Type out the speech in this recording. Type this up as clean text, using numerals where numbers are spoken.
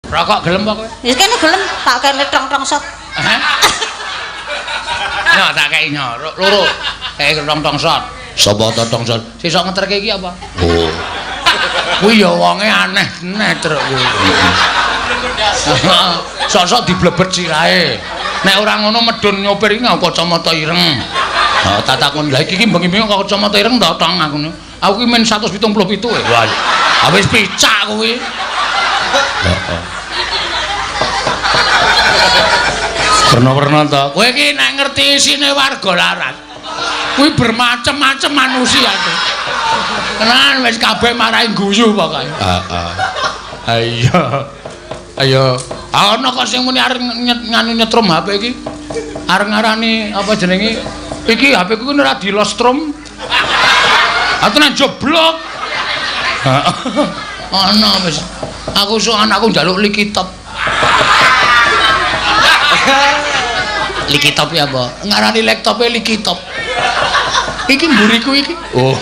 Rokok gelem apa kowe? Ya kene gelem tak kene tong-tong sot. Hah? Nyo tak kei nyo, loro. Kei tong-tong sot. Sapa to tong sot? Sesuk ngeterke iki apa? Oh. Kuwi ya wonge aneh neh truk kuwi. Sok-sok diblebet sirahe. Nek ora ngono medun nyopir iki nganggo kacamata ireng. Ha tak takon, lha iki bengi-bengi kok kacamata ireng to tong aku. Aku ki men 177 e. Wah. Wis picak kuwi. Heeh. Werna-werna to. Kowe iki nek ngerti isine warga larat. Kuwi bermacam-macam manusia to. Tenan wis kabeh marahi guyu pokoke. Heeh. Ha iya. Ayo. Ana kok sing muni arep nganu nyetrum HP iki. Arep ngarani apa jenenge? Iki HP ku ora dilostrum. Ha tenan jeblok. Heeh. Ana wis. Aku sok anakku njaluk likitop. Likitop ya apa? Ngarani laptope likitop. Iki mburiku iki. Oh.